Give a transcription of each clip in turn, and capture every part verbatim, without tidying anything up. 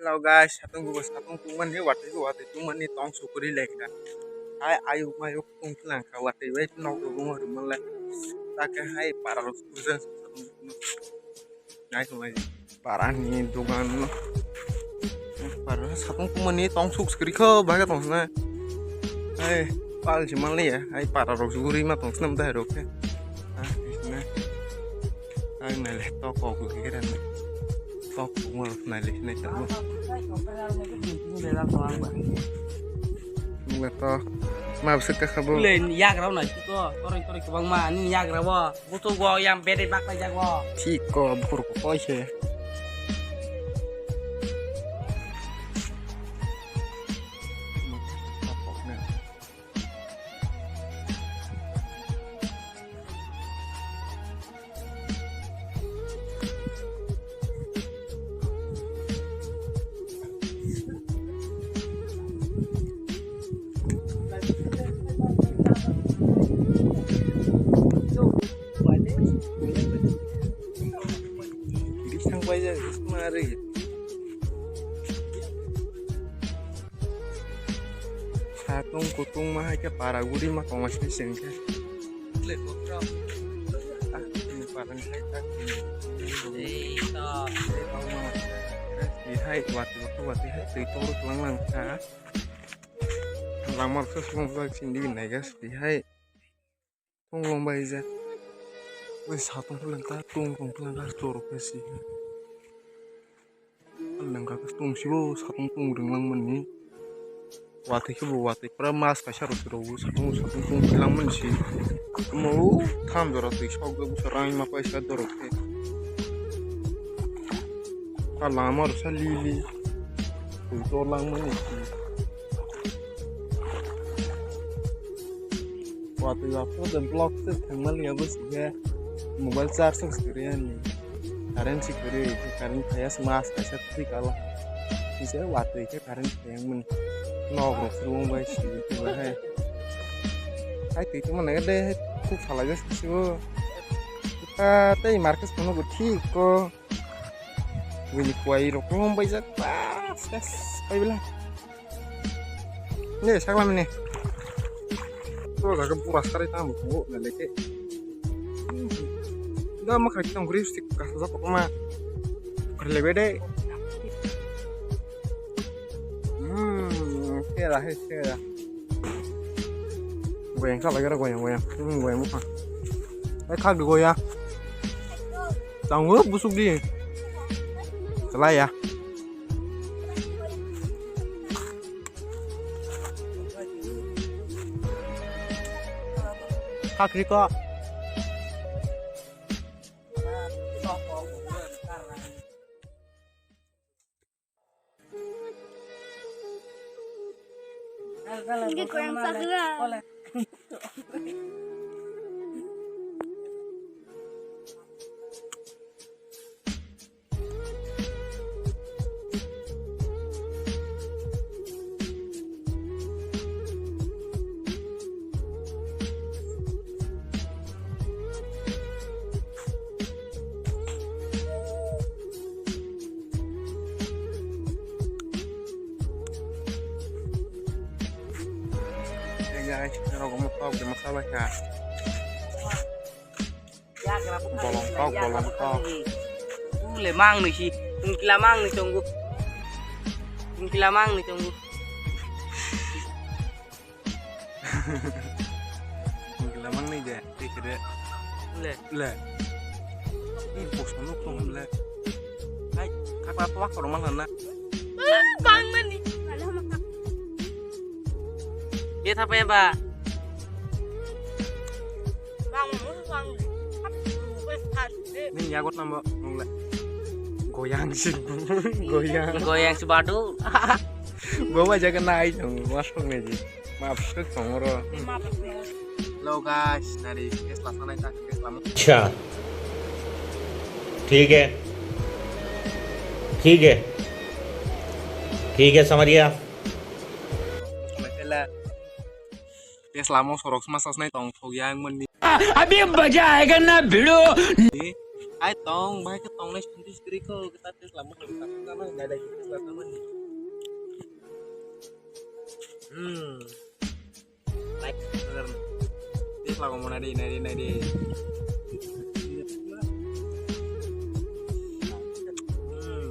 Hello guys, satung gubo satung tungmani, watwi bo watwi tungmani tong sukuri lekha. Hai ayuk mayuk tungkhlangkha, watwi bai nok rwgwma rwmale. Take hai para rok sukuri jang satung tungma. Nai tong nai. Para ni dogan. Para satung tungmani tong suk sukuri kho, baga tong sna. Hai, pal si manliya, hai para rok sukuri ma tong sna mtai rok khe. Ah, isna. Ang naile tok kok lagi ran. Tok kok ma naile nai tamo. Mula to ma bwswk ka khabo. Ule yagra nai to, toroi toroi kwbangma ani yagra bo. Butu go yang bede baklai jago. Thik ko bukur ko koi se. Bising pai ja, bising mari. Satung kutung ma hai khe para guri ma tongma sini sini khe. Ah, ini para ni hai ta. Ei to. Ei to ma. Di hai wati wati wati hai twi toro lang lang kha. Langma rok se sung bai sindi nai ga sidi hai. Tong long bai ja. Oi satung phulang ka tung tong phulang ka choro khe si. Phulang ka tung si bo satung tung ring lang mani. Watwi khe bo watwi pura mas kaisa rok si rok satung satung tung phulang mani si. Mo tham jora twi sok bo rang ma paisa dorok khe. Ka lama rok sa li li. Twi to lang mani si. Watwi watwi de block se thangma liya bo si khe mobile charge se kwrwi ani. Current se kwrwi, current phaiya se mas kaisa thwi kala. Kisa watwi khe current phaiya mani. Nok rok se wng bai si khe bahai. Hai twi tongma nai de khuk salai jak si bo. Kha tei market phano bo thik ko. Bini kwai rok wng bai jak ba. Ses, pai bela. Ne, saklam ne. Bro, jaga bura sari tamo ko na leke. Da ma krai tong gri stick ka sa ko ma. Kare lebe de. Hmm, kera he kera. Goyang sa lagi goyang goyang. Hmm, goyang mo. Eh, khak goyang. Tango busuk di. Selai ya. Hakri ko. Hindi ko yang sakura. Hey guys, rok mo tok de masa ba kha. Bolong kok, bolong kok. Ule mang ni si, tungkila mang ni tunggu. Tungkila mang ni tunggu. Tungkila mang ni je, ti kede. Ule. Ule. Ini bos manuk tuh ule. Hai, kakak tuh waktu rumah sana. Bang mani. Dia apa ya, Pak? Nini yagot namo nungle. Goyang sih. Goyang. Goyang si badu. Gua aja kena aja masuk nih ji. Maaf sih tongoro. Hello guys, nari kes pasanai tak kes lama. Acha. Theek hai. Theek hai. Theek hai, samajh gaya. Tesla mo sorok sma sasnai tong thok ya ang mani. Abhi maza aayega na bhidu. Hai tong, bahai khe tongnai sintri sintri kho, kita tes lama kho, kita tes lama, nai nai tes lama ni. Hmm. Like, tes lama mau nai di, nai di, nai di. Hmm.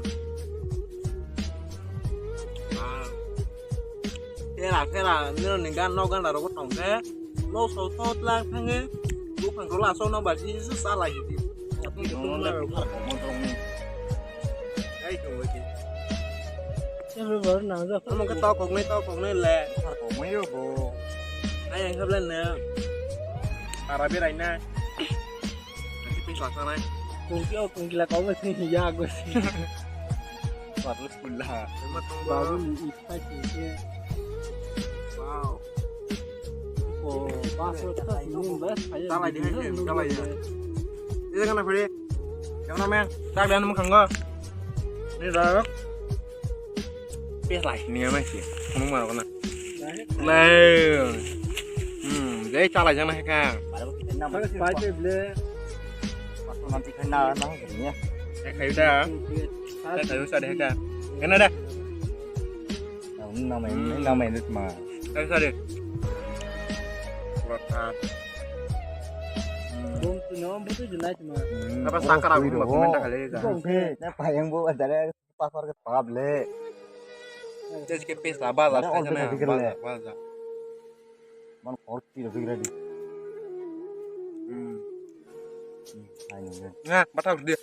Ah. Kera, kera, nini gan, no gan rok tong khe. No so so tlang thangwi buphang rok laso no ba ji su sa lai di. Ai ko wai di. Sebe bar na ja. Amo ke tok kok nai tok kok nai le. Tok kok mai yo bo. Ai ang khabla na. Para berai na. Nanti pis laksa nai. Kungki o kungki la kau ngai ya go. Baru pula. Baru ni. Wow. Oh, password ta sini bas. Chalai di hai, chalai di. Ini kan apa dia? Yang namanya? Tak dan mengkanggo. Ini dah. Pes lai ni mai si. Kamu mau kena. Lai. Hmm, jadi chalai jangan hai kang. Baru kita enam. Baru five ble. Waktu nanti kena nang ya. Eh, kayu dah. Eh, kayu sa deh kang. Kena dah. Namai, namai lut ma. Kali sari. Kuat. Bom tu nyom betul jelas ma. Apa sakar aku buat komentar kali ya. Bom ke, na payang bo ada pasar ke pap le. Jadi ke pes lah, balas aja na. Balas, balas. Man korti lo pikiran di. Hmm. Nah, batal dia.